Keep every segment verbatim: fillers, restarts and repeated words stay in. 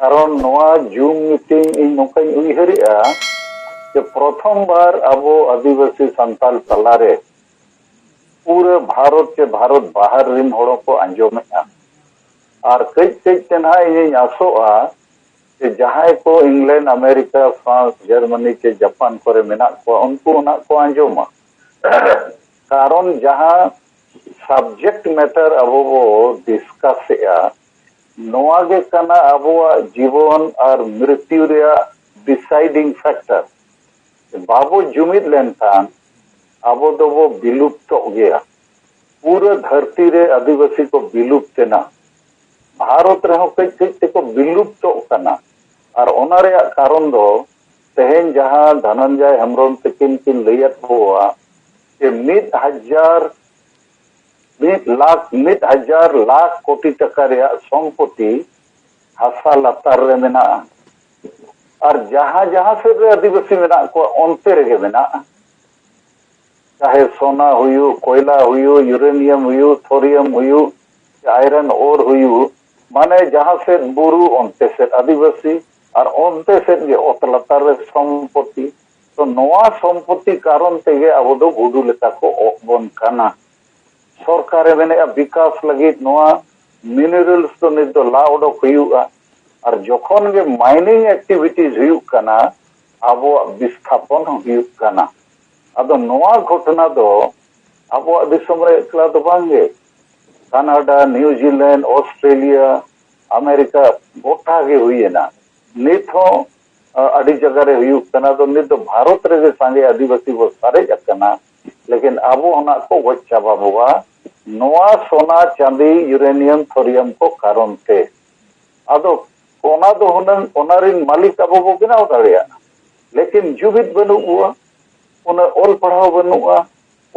ᱠᱟᱨᱚᱱ ᱱᱚᱣᱟ zoom meeting ᱤᱧ ᱱᱚᱝᱠᱟᱧ ᱩᱭᱦᱟᱹᱨᱮᱜᱼᱟ ᱡᱮ ᱯᱨᱚᱛᱷᱚᱢ ᱵᱟᱨ ᱟᱵᱚ ᱟᱹᱫᱤᱵᱟᱹᱥᱤ ᱥᱟᱱᱛᱟᱲ ᱛᱟᱞᱟᱨᱮ ᱯᱩᱨᱟᱹ ᱵᱷᱟᱨᱚᱛ ᱪᱮ ᱵᱷᱟᱨᱚᱛ ᱵᱟᱦᱟᱨ ᱨᱤᱱ ᱦᱚᱲ ᱦᱚᱸᱠᱚ ᱟᱸᱡᱚᱢᱮᱜᱼᱟ᱾ ᱟᱨ ᱠᱟᱹᱡ ᱠᱟᱹᱡ ᱛᱮ ᱱᱟᱦᱟᱜ ᱤᱧᱤᱧ ᱟᱥᱚᱜᱼᱟ ᱡᱮ ᱡᱟᱦᱟᱸᱭ ᱠᱚ ᱤᱝᱞᱮᱱᱰ, ᱟᱢᱮᱨᱤᱠᱟ, ᱯᱷᱨᱟᱱᱥ, ᱡᱟᱨᱢᱟᱱᱤ ᱪᱮ ᱡᱟᱯᱟᱱ ᱠᱚᱨᱮ ᱢᱮᱱᱟᱜ ᱠᱚᱣᱟ, ᱩᱱᱠᱩ ᱚᱱᱟ ᱠᱚ ᱟᱸᱡᱚᱢᱟ᱾ ᱠᱟᱨᱚᱱ ᱡᱟᱦᱟᱸ ᱥᱟᱵᱡᱮᱠᱴ ᱢᱮᱴᱟᱨ ᱟᱵᱚ ᱵᱚ ᱰᱤᱥᱠᱟᱥ ᱮᱜᱼᱟ, ᱱᱚᱣᱟ ᱜᱮ ᱠᱟᱱᱟ ᱟᱵᱚᱣᱟᱜ ᱡᱤᱵᱚᱱ ᱟᱨ ᱢᱨᱤᱛᱭᱩ ᱨᱮᱭᱟᱜ ᱰᱤᱥᱟᱭᱰᱤᱝ ᱯᱷᱮᱠᱴᱟᱨ᱾ ᱵᱟᱵᱚ ᱡᱩᱢᱤᱫ ᱞᱮᱱᱠᱷᱟᱱ ᱟᱵᱚ ᱫᱚᱵᱚ ᱵᱤᱞᱩᱯᱛᱚᱜ ᱜᱮᱭᱟ᱾ ᱯᱩᱨᱟᱹ ᱫᱷᱟᱹᱨᱛᱤ ᱨᱮ ᱟᱹᱫᱤᱵᱟᱹᱥᱤ ᱠᱚ ᱵᱤᱞᱩᱯᱛ ᱮᱱᱟ᱾ ᱵᱷᱟᱨᱚᱛ ᱨᱮᱦᱚᱸ ᱠᱟᱹᱡ ᱠᱟᱹᱡ ᱛᱮᱠᱚ ᱵᱤᱞᱩᱯᱛᱚᱜ ᱠᱟᱱᱟ᱾ ᱟᱨ ᱚᱱᱟ ᱨᱮᱭᱟᱜ ᱠᱟᱨᱚᱱ ᱫᱚ ᱛᱮᱦᱮᱧ ᱡᱟᱦᱟᱸ ᱫᱷᱚᱱᱚᱱᱡᱚᱭ ᱦᱮᱢᱵᱨᱚᱢ ᱛᱟᱹᱠᱤᱱ ᱠᱤᱱ ᱞᱟᱹᱭᱟᱫ ᱵᱚᱣᱟ ᱡᱮ ᱢᱤᱫ ᱦᱟᱡᱟᱨ, ᱢᱤᱫ ᱞᱟᱠᱷ, ᱢᱤᱫ ᱦᱟᱡᱟᱨ ᱞᱟᱠᱷ ᱠᱳᱴᱤ ᱴᱟᱠᱟ ᱨᱮᱭᱟᱜ ᱥᱚᱢᱯᱚᱛᱤ ᱦᱟᱥᱟ ᱞᱟᱛᱟᱨ ᱨᱮ ᱢᱮᱱᱟᱜᱼᱟ᱾ ᱟᱨ ᱡᱟᱦᱟᱸ ᱡᱟᱦᱟᱸ ᱥᱮᱫ ᱨᱮ ᱟᱹᱫᱤᱵᱟᱹᱥᱤ ᱢᱮᱱᱟᱜ ᱠᱚᱣᱟ, ᱚᱱᱛᱮ ᱨᱮᱜᱮ ᱢᱮᱱᱟᱜᱼᱟ᱾ ᱪᱟᱦᱮ ᱥᱳᱱᱟ ᱦᱩᱭᱩᱜ, ᱠᱚᱭᱞᱟ ᱦᱩᱭᱩᱜ, ᱤᱭᱩᱨᱮᱱᱤᱭᱟᱢ ᱦᱩᱭᱩᱜ, ᱛᱷᱳᱨᱤᱭᱟᱢ ᱦᱩᱭᱩᱜ, ᱟᱭᱨᱚᱱ ᱳᱨ ᱦᱩᱭᱩᱜ, ᱢᱟᱱᱮ ᱡᱟᱦᱟᱸ ᱥᱮᱫ ᱵᱩᱨᱩ ᱚᱱᱛᱮ ᱥᱮᱫ ᱟᱹᱫᱤᱵᱟᱹᱥᱤ ᱟᱨ ᱚᱱᱛᱮ ᱥᱮᱫ ᱜᱮ ᱚᱛ ᱞᱟᱛᱟᱨ ᱨᱮ ᱥᱚᱢᱯᱚᱛᱤ᱾ ᱛᱚ ᱱᱚᱣᱟ ᱥᱚᱢᱯᱚᱛᱤ ᱠᱟᱨᱚᱱ ᱛᱮᱜᱮ ᱟᱵᱚ ᱫᱚ ᱜᱩᱰᱩ ᱞᱮᱠᱟ ᱠᱚ ᱚᱜ ᱵᱚᱱ ᱠᱟᱱᱟ᱾ ᱥᱚᱨᱠᱟᱨᱮ ᱢᱮᱱᱮᱫᱼᱟ ᱵᱤᱠᱟᱥ ᱞᱟᱹᱜᱤᱫ ᱱᱚᱣᱟ ᱢᱤᱱᱟᱨᱮᱞᱥ ᱫᱚ ᱱᱤᱛ ᱫᱚ ᱞᱟ ᱚᱰᱚᱠ ᱦᱩᱭᱩᱜᱼᱟ᱾ ᱟᱨ ᱡᱚᱠᱷᱚᱱ ᱜᱮ ᱢᱟᱭᱱᱤᱝ ᱮᱠᱴᱤᱵᱷᱤᱴᱤᱡᱽ ᱦᱩᱭᱩᱜ ᱠᱟᱱᱟ, ᱟᱵᱚᱣᱟᱜ ᱵᱤᱥᱛᱷᱟᱯᱚᱱ ᱦᱚᱸ ᱦᱩᱭᱩᱜ ᱠᱟᱱᱟ᱾ ᱟᱫᱚ ᱱᱚᱣᱟ ᱜᱷᱚᱴᱚᱱᱟ ᱫᱚ ᱟᱵᱚᱣᱟᱜ ᱫᱤᱥᱚᱢ ᱨᱮ ᱮᱠᱞᱟ ᱫᱚ ᱵᱟᱝᱜᱮ, ᱠᱟᱱᱟᱰᱟ, ᱱᱤᱭᱩᱡᱤᱞᱮᱱᱰ, ᱚᱥᱴᱨᱮᱞᱤᱭᱟ, ᱟᱢᱮᱨᱤᱠᱟ ᱜᱚᱴᱟ ᱜᱮ ᱦᱩᱭᱮᱱᱟ᱾ ᱱᱤᱛ ᱦᱚᱸ ᱟᱹᱰᱤ ᱡᱟᱭᱜᱟ ᱨᱮ ᱦᱩᱭᱩᱜ ᱠᱟᱱᱟ᱾ ᱫᱚ ᱱᱤᱛ ᱫᱚ ᱵᱷᱟᱨᱚᱛ ᱨᱮᱜᱮ ᱥᱟᱸᱜᱮ ᱟᱹᱫᱤᱵᱟᱹᱥᱤ ᱵᱚ ᱥᱟᱨᱮᱡ ᱟᱠᱟᱱᱟ, ᱞᱮᱠᱤᱱ ᱟᱵᱚ ᱚᱱᱟ ᱠᱚ ᱜᱚᱡ ᱪᱟᱵᱟ ᱵᱚᱣᱟ ᱱᱚᱣᱟ ᱥᱚᱱᱟ, ᱪᱟᱸᱫᱤ, ᱤᱭᱩᱨᱮᱱᱤᱭᱟᱢ, ᱛᱷᱳᱨᱤᱭᱟᱢ ᱠᱚ ᱠᱟᱨᱚᱱ ᱛᱮ᱾ ᱟᱫᱚ ᱚᱱᱟ ᱫᱚ ᱦᱩᱱᱟᱹᱝ ᱚᱱᱟ ᱨᱤᱱ ᱢᱟᱹᱞᱤᱠ ᱟᱵᱚ ᱵᱚ ᱵᱮᱱᱟᱣ ᱫᱟᱲᱮᱭᱟᱜᱼᱟ, ᱞᱮᱠᱤᱱ ᱡᱩᱢᱤᱫ ᱵᱟᱹᱱᱩᱜ ᱵᱚᱣᱟ, ᱩᱱᱟᱹᱜ ᱚᱞ ᱯᱟᱲᱦᱟᱣ ᱵᱟᱹᱱᱩᱜᱼᱟ,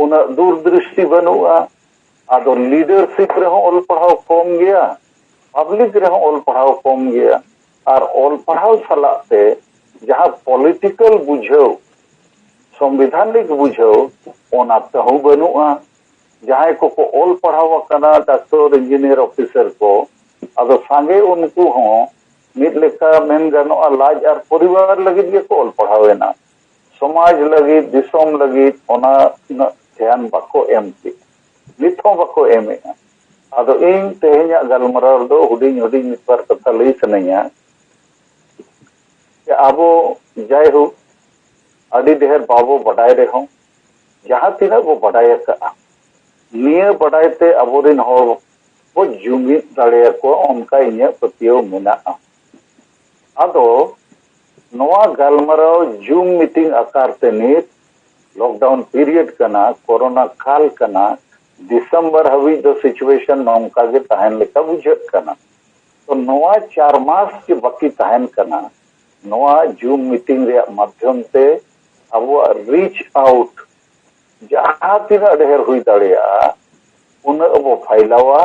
ᱩᱱᱟᱹᱜ ᱫᱩᱨ ᱫᱨᱤᱥᱴᱤ ᱵᱟᱹᱱᱩᱜᱼᱟ᱾ ᱟᱫᱚ ᱞᱤᱰᱟᱨᱥᱤᱯ ᱨᱮᱦᱚᱸ ᱚᱞ ᱯᱟᱲᱦᱟᱣ ᱠᱚᱢ ᱜᱮᱭᱟ, ᱯᱟᱵᱽᱞᱤᱠ ᱨᱮᱦᱚᱸ ᱚᱞ ᱯᱟᱲᱦᱟᱣ ᱠᱚᱢ ᱜᱮᱭᱟ᱾ ᱟᱨ ᱚᱞ ᱯᱟᱲᱦᱟᱣ ᱥᱟᱞᱟᱜ ᱛᱮ ᱡᱟᱦᱟᱸ ᱯᱚᱞᱤᱴᱤᱠᱟᱞ ᱵᱩᱡᱷᱟᱹᱣ, ᱥᱚᱝᱵᱤᱫᱷᱟᱱᱤᱠ ᱵᱩᱡᱷᱟᱹᱣ, ᱚᱱᱟ ᱛᱮᱦᱚᱸ ᱵᱟᱹᱱᱩᱜᱼᱟ᱾ ᱡᱟᱦᱟᱸᱭ ᱠᱚᱠᱚ ᱚᱞ ᱯᱟᱲᱦᱟᱣ ᱟᱠᱟᱱᱟ, ᱰᱟᱠᱛᱚᱨ, ᱤᱧᱡᱤᱱᱤᱭᱟᱨ, ᱚᱯᱷᱤᱥᱟᱨ ᱠᱚ, ᱟᱫᱚ ᱥᱟᱸᱜᱮ ᱩᱱᱠᱩ ᱦᱚᱸ ᱢᱤᱫ ᱞᱮᱠᱟ ᱢᱮᱱ ᱜᱟᱱᱚᱜᱼᱟ, ᱞᱟᱡ ᱟᱨ ᱯᱚᱨᱤᱵᱟᱨ ᱞᱟᱹᱜᱤᱫ ᱜᱮᱠᱚ ᱚᱞ ᱯᱟᱲᱦᱟᱣ ᱮᱱᱟ᱾ ᱥᱚᱢᱟᱡᱽ ᱞᱟᱹᱜᱤᱫ, ᱫᱤᱥᱚᱢ ᱞᱟᱹᱜᱤᱫ ᱚᱱᱟ ᱩᱱᱟᱹᱜ ᱫᱷᱮᱭᱟᱱ ᱵᱟᱠᱚ ᱮᱢ ᱠᱮᱫ, ᱱᱤᱛ ᱦᱚᱸ ᱵᱟᱠᱚ ᱮᱢᱮᱫᱼᱟ᱾ ᱟᱫᱚ ᱤᱧ ᱛᱮᱦᱮᱧᱟᱜ ᱜᱟᱞᱢᱟᱨᱟᱣ ᱨᱮᱫᱚ ᱦᱩᱰᱤᱧ ᱦᱩᱰᱤᱧ ᱢᱤᱫ ᱵᱟᱨ ᱠᱟᱛᱷᱟ ᱞᱟᱹᱭ ᱥᱟᱱᱟᱧᱟ᱾ ᱡᱮ ᱟᱵᱚ ᱡᱟᱭᱦᱳᱠ ᱟᱹᱰᱤ ᱰᱷᱮᱨ ᱵᱟᱵᱚ ᱵᱟᱰᱟᱭ ᱨᱮᱦᱚᱸ, ᱡᱟᱦᱟᱸ ᱛᱤᱱᱟᱹᱜ ᱵᱚ ᱵᱟᱰᱟᱭ ᱟᱠᱟᱫᱼᱟ, ᱱᱤᱭᱟᱹ ᱵᱟᱰᱟᱭ ᱛᱮ ᱟᱵᱚᱨᱮᱱ ᱦᱚᱲ ᱵᱚ ᱡᱩᱢᱤᱫ ᱫᱟᱲᱮᱭᱟᱠᱚᱣᱟ, ᱚᱱᱠᱟ ᱤᱧᱟᱹᱜ ᱯᱟᱹᱛᱭᱟᱹᱣ ᱢᱮᱱᱟᱜᱼᱟ᱾ ᱟᱫᱚ ᱱᱚᱣᱟ ᱜᱟᱞᱢᱟᱨᱟᱣ ᱡᱩᱢ ᱢᱤᱴᱤᱝ ᱟᱠᱟᱨ ᱛᱮ ᱱᱤᱛ ᱞᱚᱠᱰᱟᱣᱩᱱ ᱯᱤᱨᱤᱭᱚᱰ ᱠᱟᱱᱟ, ᱠᱚᱨᱳᱱᱟ ᱠᱟᱞ ᱠᱟᱱᱟ, ᱰᱤᱥᱮᱢᱵᱚᱨ ᱦᱟᱹᱵᱤᱡ ᱫᱚ ᱥᱤᱪᱩᱭᱮᱥᱚᱱ ᱱᱚᱝᱠᱟ ᱜᱮ ᱛᱟᱦᱮᱱ ᱞᱮᱠᱟ ᱵᱩᱡᱷᱟᱹᱜ ᱠᱟᱱᱟ᱾ ᱛᱚ ᱱᱚᱣᱟ ᱪᱟᱨ ᱢᱟᱥ ᱡᱮ ᱵᱟᱹᱠᱤ ᱛᱟᱦᱮᱱ ᱠᱟᱱᱟ, ᱱᱚᱣᱟ ᱡᱩᱢ ᱢᱤᱴᱤᱝ ᱨᱮᱭᱟᱜ ᱢᱟᱫᱽᱫᱷᱚᱢ ᱛᱮ ᱟᱵᱚᱣᱟᱜ ᱨᱤᱪ ᱟᱣᱩᱴ ᱡᱟᱦᱟᱸ ᱛᱤᱱᱟᱹᱜ ᱰᱷᱮᱨ ᱦᱩᱭ ᱫᱟᱲᱮᱭᱟᱜᱼᱟ, ᱩᱱᱟᱹᱜ ᱵᱚ ᱯᱷᱟᱭᱞᱟᱣᱟ᱾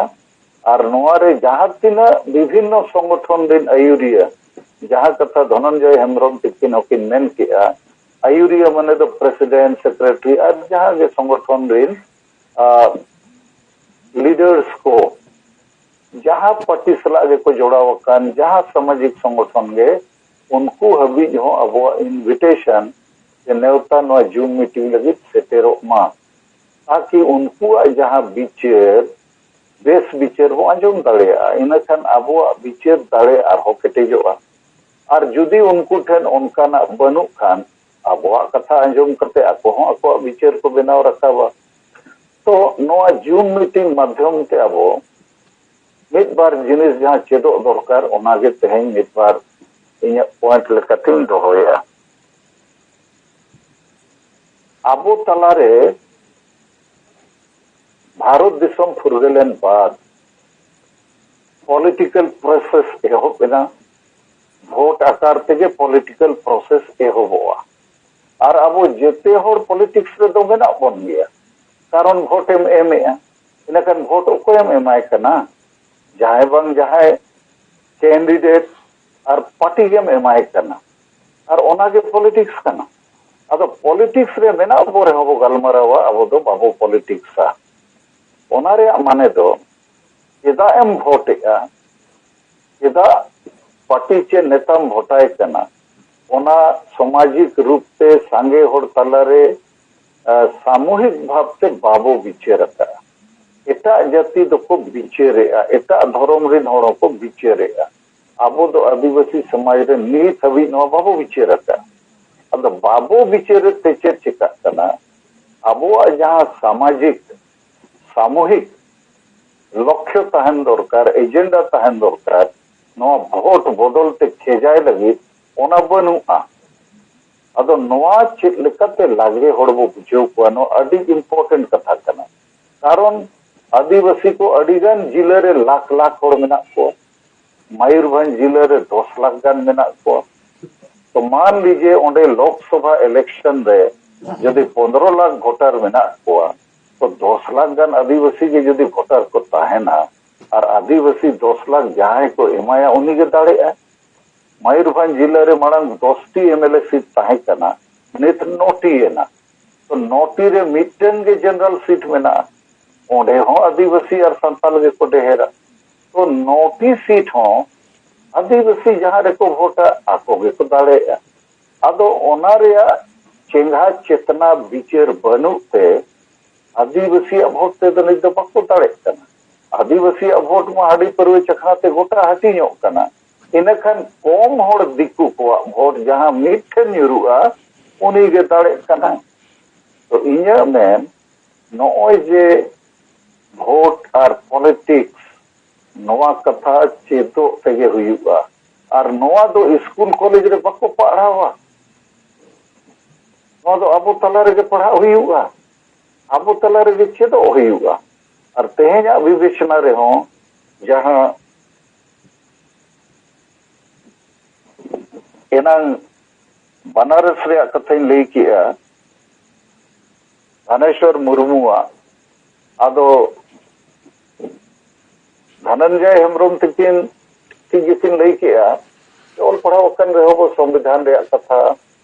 ᱟᱨ ᱱᱚᱣᱟ ᱨᱮ ᱡᱟᱦᱟᱸ ᱛᱤᱱᱟᱹᱜ ᱵᱤᱵᱷᱤᱱᱱᱚ ᱥᱚᱝᱜᱚᱴᱷᱚᱱ ᱨᱮᱱ ᱟᱹᱭᱩᱨᱤᱭᱟᱹ, ᱡᱟᱦᱟᱸ ᱠᱟᱛᱷᱟ ᱫᱷᱚᱱᱚᱱᱡᱚᱭ ᱦᱮᱢᱵᱨᱚᱢ ᱛᱤᱠᱤᱱ ᱦᱚᱸᱠᱤᱱ ᱢᱮᱱ ᱠᱮᱜᱼᱟ, ᱟᱹᱭᱩᱨᱤᱭᱟᱹ ᱢᱟᱱᱮ ᱫᱚ ᱯᱨᱮᱥᱤᱰᱮᱱᱴ, ᱥᱮᱠᱨᱮᱴᱟᱨᱤ ᱟᱨ ᱡᱟᱦᱟᱸ ᱜᱮ ᱥᱚᱝᱜᱚᱴᱷᱚᱱ ᱨᱮᱱ, ᱟ, ᱞᱤᱰᱟᱨᱥ ᱠᱚ, ᱡᱟᱦᱟᱸ ᱯᱟᱨᱴᱤ ᱥᱟᱞᱟᱜ ᱜᱮᱠᱚ ᱡᱚᱲᱟᱣ ᱟᱠᱟᱱ, ᱡᱟᱦᱟᱸ ᱥᱟᱢᱟᱡᱤᱠ ᱥᱚᱝᱜᱚᱴᱷᱚᱱ ᱜᱮ, ᱩᱱᱠᱩ ᱦᱟᱹᱵᱤᱡ ᱦᱚᱸ ᱟᱵᱚᱣᱟᱜ ᱤᱱᱵᱷᱤᱴᱮᱥᱚᱱ ᱥᱮ ᱱᱮᱣᱛᱟ ᱱᱚᱣᱟ ᱡᱩᱢ ᱢᱤᱴᱤᱝ ᱞᱟᱹᱜᱤᱫ ᱥᱮᱴᱮᱨᱚᱜ ᱢᱟ, ᱛᱟᱠᱤ ᱩᱱᱠᱩᱣᱟᱜ ᱡᱟᱦᱟᱸ ᱵᱤᱪᱟᱹᱨ, ᱵᱮᱥ ᱵᱤᱪᱟᱹᱨ ᱵᱚ ᱟᱸᱡᱚᱢ ᱫᱟᱲᱮᱭᱟᱜᱼᱟ᱾ ᱤᱱᱟᱹᱠᱷᱟᱱ ᱟᱵᱚᱣᱟᱜ ᱵᱤᱪᱟᱹᱨ ᱫᱟᱲᱮ ᱟᱨᱦᱚᱸ ᱠᱮᱴᱮᱡᱚᱜᱼᱟ᱾ ᱟᱨ ᱡᱩᱫᱤ ᱩᱱᱠᱩ ᱴᱷᱮᱱ ᱚᱱᱠᱟᱱᱟᱜ ᱵᱟᱹᱱᱩᱜ ᱠᱷᱟᱱ, ᱟᱵᱚᱣᱟᱜ ᱠᱟᱛᱷᱟ ᱟᱸᱡᱚᱢ ᱠᱟᱛᱮ ᱟᱠᱚ ᱦᱚᱸ ᱟᱠᱚᱣᱟᱜ ᱵᱤᱪᱟᱹᱨ ᱠᱚ ᱵᱮᱱᱟᱣ ᱨᱟᱠᱟᱵᱟ᱾ ᱛᱚ ᱱᱚᱣᱟ ᱡᱩᱢ ᱢᱤᱴᱤᱝ ᱢᱟᱫᱽᱫᱷᱚᱢ ᱛᱮ ᱟᱵᱚ ᱢᱤᱫ ᱵᱟᱨ ᱡᱤᱱᱤᱥ ᱡᱟᱦᱟᱸ ᱪᱮᱫᱚᱜ ᱫᱚᱨᱠᱟᱨ, ᱚᱱᱟᱜᱮ ᱛᱮᱦᱮᱧ ᱢᱤᱫ ᱵᱟᱨ ᱤᱧᱟᱹᱜ ᱯᱚᱭᱮᱱᱴ ᱞᱮᱠᱟᱛᱤᱧ ᱫᱚᱦᱚᱭᱮᱫᱼᱟ᱾ ᱟᱵᱚ ᱛᱟᱞᱟᱨᱮ ᱵᱷᱟᱨᱚᱛ ᱫᱤᱥᱚᱢ ᱯᱷᱩᱨᱜᱟᱹᱞᱮᱱ ᱵᱟᱫ ᱯᱚᱞᱤᱴᱤᱠᱟᱞ ᱯᱨᱚᱥᱮᱥ ᱮᱦᱚᱵ ᱮᱱᱟ᱾ ᱵᱷᱳᱴ ᱟᱠᱟᱨ ᱛᱮᱜᱮ ᱯᱚᱞᱤᱴᱤᱠᱟᱞ ᱯᱨᱚᱥᱮᱥ ᱮᱦᱚᱵᱚᱜᱼᱟ᱾ ᱟᱨ ᱟᱵᱚ ᱡᱮᱛᱮ ᱦᱚᱲ ᱯᱚᱞᱤᱴᱤᱠᱥ ᱨᱮᱫᱚ ᱢᱮᱱᱟᱜ ᱵᱚᱱ ᱜᱮᱭᱟ, ᱠᱟᱨᱚᱱ ᱵᱷᱳᱴ ᱮᱢ ᱮᱢᱮᱜᱼᱟ᱾ ᱤᱱᱟᱹᱠᱷᱟᱱ ᱵᱷᱳᱴ ᱚᱠᱚᱭᱮᱢ ᱮᱢᱟᱭ ᱠᱟᱱᱟ? ᱡᱟᱦᱟᱸᱭ ᱵᱟᱝ ᱡᱟᱦᱟᱸᱭ ᱠᱮᱱᱰᱤᱰᱮᱴ ᱟᱨ ᱯᱟᱨᱴᱤ ᱜᱮᱢ ᱮᱢᱟᱭ ᱠᱟᱱᱟ᱾ ᱟᱨ ᱚᱱᱟᱜᱮ ᱯᱚᱞᱤᱴᱤᱠᱥ ᱠᱟᱱᱟ᱾ ᱟᱫᱚ ᱯᱚᱞᱤᱴᱤᱠᱥ ᱨᱮ ᱢᱮᱱᱟᱜ ᱵᱚ ᱨᱮᱦᱚᱸ ᱵᱚ ᱜᱟᱞᱢᱟᱨᱟᱣᱟ, ᱟᱵᱚ ᱫᱚ ᱵᱟᱵᱚ ᱯᱚᱞᱤᱴᱤᱠᱥᱟ᱾ ᱚᱱᱟ ᱨᱮᱭᱟᱜ ᱢᱟᱱᱮ ᱫᱚ ᱪᱮᱫᱟᱜ ᱮᱢ ᱵᱷᱳᱴ ᱮᱜᱼᱟ, ᱪᱮᱫᱟᱜ ᱯᱟᱨᱴᱤ ᱪᱮ ᱱᱮᱛᱟᱢ ᱵᱷᱳᱴᱟᱭ ᱠᱟᱱᱟ, ᱚᱱᱟ ᱥᱟᱢᱟᱡᱤᱠ ᱨᱩᱯ ᱛᱮ ᱥᱟᱸᱜᱮ ᱦᱚᱲ ᱛᱟᱞᱟᱨᱮ, ᱟ, ᱥᱟᱢᱩᱦᱤᱠ ᱵᱷᱟᱵ ᱛᱮ ᱵᱟᱵᱚ ᱵᱤᱪᱟᱹᱨ ᱟᱠᱟᱫᱼᱟ᱾ ᱮᱴᱟᱜ ᱡᱟᱹᱛᱤ ᱫᱚᱠᱚ ᱵᱤᱪᱟᱹᱨᱮᱜᱼᱟ, ᱮᱴᱟᱜ ᱫᱷᱚᱨᱚᱢ ᱨᱮᱱ ᱦᱚᱲ ᱦᱚᱸᱠᱚ ᱵᱤᱪᱟᱹᱨᱮᱜᱼᱟ᱾ ᱟᱵᱚ ᱫᱚ ᱟᱹᱫᱤᱵᱟᱹᱥᱤ ᱥᱚᱢᱟᱡᱽ ᱨᱮ ᱱᱤᱛ ᱦᱟᱹᱵᱤᱡ ᱱᱚᱣᱟ ᱵᱟᱵᱚ ᱵᱤᱪᱟᱹᱨ ᱟᱠᱟᱫᱼᱟ᱾ ᱟᱫᱚ ᱵᱟᱵᱚ ᱵᱤᱪᱟᱹᱨᱮᱫ ᱛᱮ ᱪᱮᱫ ᱪᱮᱠᱟᱜ ᱠᱟᱱᱟ? ᱟᱵᱚᱣᱟᱜ ᱡᱟᱦᱟᱸ ᱥᱟᱢᱟᱡᱤᱠ, ᱥᱟᱢᱩᱦᱤᱠ ᱞᱚᱠᱠᱷᱚ ᱛᱟᱦᱮᱱ ᱫᱚᱨᱠᱟᱨ, ᱮᱡᱮᱱᱰᱟ ᱛᱟᱦᱮᱱ ᱫᱚᱨᱠᱟᱨ, ᱱᱚᱣᱟ ᱵᱷᱳᱴ ᱵᱚᱫᱚᱞ ᱛᱮ ᱠᱷᱮᱡᱟᱭ ᱞᱟᱹᱜᱤᱫ ᱚᱱᱟ ᱵᱟᱹᱱᱩᱜᱼᱟ᱾ ᱟᱫᱚ ᱱᱚᱣᱟ ᱪᱮᱫ ᱞᱮᱠᱟᱛᱮ ᱞᱟᱜᱽᱲᱮ ᱦᱚᱲ ᱵᱚ ᱵᱩᱡᱷᱟᱹᱣ ᱠᱚᱣᱟ, ᱱᱚᱣᱟ ᱟᱹᱰᱤ ᱤᱢᱯᱚᱨᱴᱮᱱᱴ ᱠᱟᱛᱷᱟ ᱠᱟᱱᱟ᱾ ᱠᱟᱨᱚᱱ ᱟᱹᱫᱤᱵᱟᱹᱥᱤ ᱠᱚ ᱟᱹᱰᱤᱜᱟᱱ ᱡᱤᱞᱟᱹ ᱨᱮ ᱞᱟᱠᱷ ᱞᱟᱠᱷ ᱦᱚᱲ ᱢᱮᱱᱟᱜ ᱠᱚᱣᱟ, ᱢᱚᱭᱩᱨᱵᱷᱚᱸᱡᱽ ᱡᱤᱞᱟᱹ ᱨᱮ ᱫᱚᱥ ᱞᱟᱠᱷ ᱜᱟᱱ ᱢᱮᱱᱟᱜ ᱠᱚᱣᱟ᱾ ᱛᱚ ᱢᱟᱱ ᱞᱤᱡᱮ ᱚᱸᱰᱮ ᱞᱳᱠᱥᱚᱵᱷᱟ ᱤᱞᱮᱠᱥᱚᱱ ᱨᱮ ᱡᱩᱫᱤ ᱯᱚᱱᱫᱽᱨᱚ ᱞᱟᱠᱷ ᱵᱷᱳᱴᱟᱨ ᱢᱮᱱᱟᱜ ᱠᱚᱣᱟ, ᱛᱚ ᱫᱚᱥ ᱞᱟᱠᱷ ᱜᱟᱱ ᱟᱹᱫᱤᱵᱟᱹᱥᱤ ᱜᱮ ᱡᱩᱫᱤ ᱵᱷᱳᱴᱟᱨ ᱠᱚ ᱛᱟᱦᱮᱱᱟ ᱟᱨ ᱟᱹᱫᱤᱵᱟᱹᱥᱤ ᱫᱚᱥ ᱞᱟᱠᱷ ᱡᱟᱦᱟᱸᱭ ᱠᱚ ᱮᱢᱟᱭᱟ ᱩᱱᱤ ᱜᱮ ᱫᱟᱲᱮᱜᱼᱟ᱾ ᱢᱚᱭᱩᱨᱵᱷᱚᱸᱡᱽ ᱡᱤᱞᱟᱹ ᱨᱮ ᱢᱟᱲᱟᱝ ᱫᱚᱥ T M L A seat ᱛᱟᱦᱮᱸ ᱠᱟᱱᱟ, ᱱᱤᱛ ᱱᱚ ᱴᱤ ᱮᱱᱟ᱾ ᱛᱚ ᱱᱚ ᱴᱤ ᱨᱮ ᱢᱤᱫᱴᱮᱱ ᱜᱮ ᱡᱮᱱᱟᱨᱮᱞ ᱥᱤᱴ ᱢᱮᱱᱟᱜᱼᱟ, ᱚᱸᱰᱮ ᱦᱚᱸ ᱟᱹᱫᱤᱵᱟᱹᱥᱤ ᱟᱨ ᱥᱟᱱᱛᱟᱞ ᱜᱮᱠᱚ ᱰᱷᱮᱨᱟ᱾ ᱛᱚ ᱱᱚ ᱴᱤ ᱥᱤᱴ ᱦᱚᱸ ᱟᱹᱫᱤᱵᱟᱹᱥᱤ ᱡᱟᱦᱟᱸ ᱨᱮᱠᱚ ᱵᱷᱳᱴᱟ ᱟᱠᱚ ᱜᱮᱠᱚ ᱫᱟᱲᱮᱭᱟᱜᱼᱟ᱾ ᱟᱫᱚ ᱚᱱᱟ ᱨᱮᱭᱟᱜ ᱪᱮᱸᱜᱷᱟ ᱪᱮᱛᱱᱟ ᱵᱤᱪᱟᱹᱨ ᱵᱟᱹᱱᱩᱜ ᱛᱮ ᱟᱹᱫᱤᱵᱟᱹᱥᱤᱭᱟᱜ ᱵᱷᱳᱴ ᱛᱮᱫᱚ ᱱᱤᱛ ᱫᱚ ᱵᱟᱠᱚ ᱫᱟᱲᱮᱜ ᱠᱟᱱᱟ᱾ ᱟᱹᱫᱤᱵᱟᱹᱥᱤᱭᱟᱜ ᱵᱷᱳᱴ ᱢᱟ ᱦᱟᱺᱰᱤ ᱯᱟᱹᱨᱣᱟᱹ ᱪᱟᱠᱷᱱᱟ ᱛᱮ ᱜᱚᱴᱟ ᱦᱟᱹᱴᱤᱧᱚᱜ ᱠᱟᱱᱟ᱾ ᱤᱱᱟᱹᱠᱷᱟᱱ ᱠᱚᱢ ᱦᱚᱲ ᱫᱤᱠᱩ ᱠᱚᱣᱟᱜ ᱵᱷᱳᱴ ᱡᱟᱦᱟᱸ ᱢᱤᱫ ᱴᱷᱮᱱ ᱧᱩᱨᱩᱜᱼᱟ, ᱩᱱᱤ ᱜᱮ ᱫᱟᱲᱮᱜ ᱠᱟᱱᱟᱭ᱾ ᱛᱚ ᱤᱧᱟᱹᱜ ᱢᱮᱱ, ᱱᱚᱜᱼᱚᱭ ᱡᱮ ᱵᱷᱳᱴ ᱟᱨ ᱯᱚᱞᱤᱴᱤᱠᱥ, ᱱᱚᱣᱟ ᱠᱟᱛᱷᱟ ᱪᱮᱫᱚᱜ ᱛᱮᱜᱮ ᱦᱩᱭᱩᱜᱼᱟ᱾ ᱟᱨ ᱱᱚᱣᱟ ᱫᱚ ᱥᱠᱩᱞ ᱠᱚᱞᱮᱡᱽ ᱨᱮ ᱵᱟᱠᱚ ᱯᱟᱲᱦᱟᱣᱟ, ᱱᱚᱣᱟ ᱫᱚ ᱟᱵᱚ ᱛᱟᱞᱟ ᱨᱮᱜᱮ ᱯᱟᱲᱦᱟᱜ ᱦᱩᱭᱩᱜᱼᱟ, ᱟᱵᱚ ᱛᱟᱞᱟ ᱨᱮᱜᱮ ᱪᱮᱫᱚᱜ ᱦᱩᱭᱩᱜᱼᱟ᱾ ᱟᱨ ᱛᱮᱦᱮᱧᱟᱜ ᱵᱤᱵᱮᱪᱚᱱᱟ ᱨᱮᱦᱚᱸ ᱡᱟᱦᱟᱸ ᱮᱱᱟᱝ ᱵᱟᱱᱟᱨᱚᱥ ᱨᱮᱭᱟᱜ ᱠᱟᱛᱷᱟᱧ ᱞᱟᱹᱭ ᱠᱮᱜᱼᱟ, ᱫᱷᱟᱱᱮᱥᱣᱚᱨ ᱢᱩᱨᱢᱩᱣᱟᱜ, ᱟᱫᱚ ᱫᱷᱚᱱᱚᱱᱡᱚᱭ ᱦᱮᱢᱵᱨᱚᱢ ᱛᱤᱠᱤᱱ ᱴᱷᱤᱠ ᱜᱮᱠᱤᱱ ᱞᱟᱹᱭ ᱠᱮᱜᱼᱟ, ᱚᱞ ᱯᱟᱲᱦᱟᱣ ᱟᱠᱟᱱ ᱨᱮᱦᱚᱸ ᱵᱚ ᱥᱚᱝᱵᱤᱫᱷᱟᱱ ᱨᱮᱭᱟᱜ ᱠᱟᱛᱷᱟ,